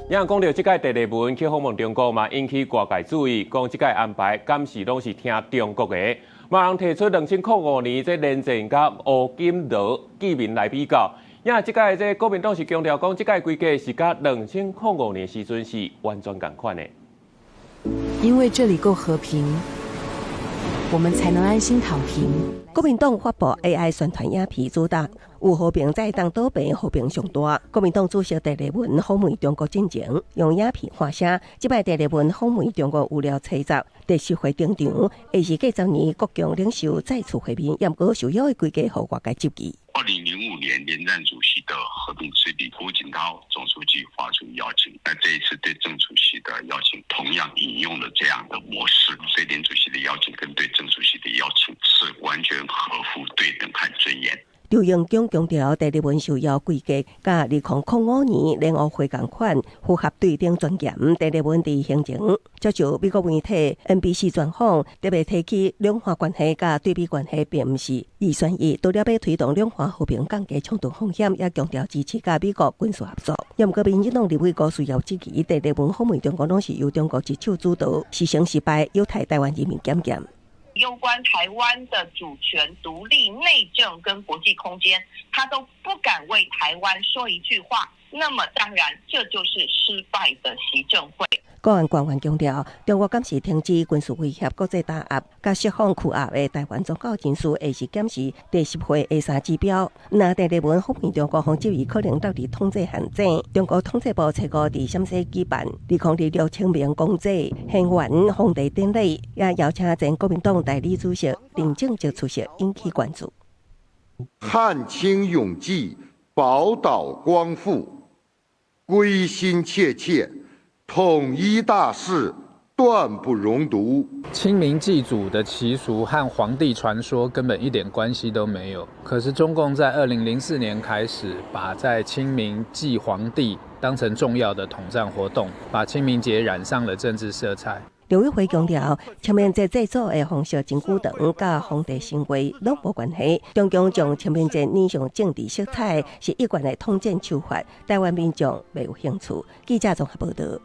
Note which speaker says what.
Speaker 1: 有人講著這擺鄭麗文去訪問中國嘛，引起外界注意，講這擺安排敢是攏是聽中國的。嘛有人提出2005年這連戰佮胡錦濤見面來比較。因為這擺這國民黨是強調講，這擺規格是佮2005年時陣是完全仝款的。
Speaker 2: 因為這裡夠和平，我們才能安心躺平。
Speaker 3: 國民黨發布 AI 宣傳影片，主打有和平才會當倒平，和平上大。國民黨主席鄭麗文訪問中國進前，用影片發聲。這擺鄭麗文訪問中國有了吹十，第十會登場，會是過10年國共領袖再次會面，毋過受邀的規格予外界質疑。
Speaker 4: 2005年連戰主席的和平之旅，胡錦濤總書記發出邀請，那這一次對鄭主席的邀請，同樣引用了這樣的模式，所以連主席的邀請跟對鄭主席的邀請是完全合乎對等和尊嚴。
Speaker 3: 劉榮強強調，鄭麗文受邀規格，佮2005年聯胡會仝款，符合對等尊嚴。鄭麗文佇行前接受美國媒體 NBC 專訪，特別提起兩岸關係佮對美關係並毋是二選一，除了欲推動兩岸和平降低衝突風險，也強調支持佮美國軍事合作。毋過民進黨立委郭世堯質疑，鄭麗文訪問中國攏是由中國一手主導，是成是敗，有待台灣人民檢驗。
Speaker 5: 攸關台灣的主權、獨立、內政跟國際空間，他都不敢為台灣說一句話。那麼當然，這就是失敗的習政會。
Speaker 3: 國安官員強調，中國敢是停止軍事威脅、國際打壓、佮釋放拘押的台灣宗教人士，會是檢視第十會的三指標。若鄭麗文訪問中國，予質疑可能落佇統制陷阱。中國統計部初五佇陝西舉辦2026清明公祭獻圓皇帝典禮，也邀請前國民黨代理主席林正澤出席，引起關注。
Speaker 6: 汗青永濟，寶島光復，歸心切切。統一大勢斷不容獨。
Speaker 7: 清明祭祖的習俗和皇帝傳說根本一點關係都沒有。可是中共在2004年開始，把在清明祭皇帝當成重要的統戰活動，把清明節染上了政治色彩。
Speaker 3: 陸委會強調，清明節祭祖的方式真久長，佮皇帝神話攏無關係。中共將清明節染上政治色彩，是一貫的統戰手法。台灣民眾袂有興趣。記者綜合報道。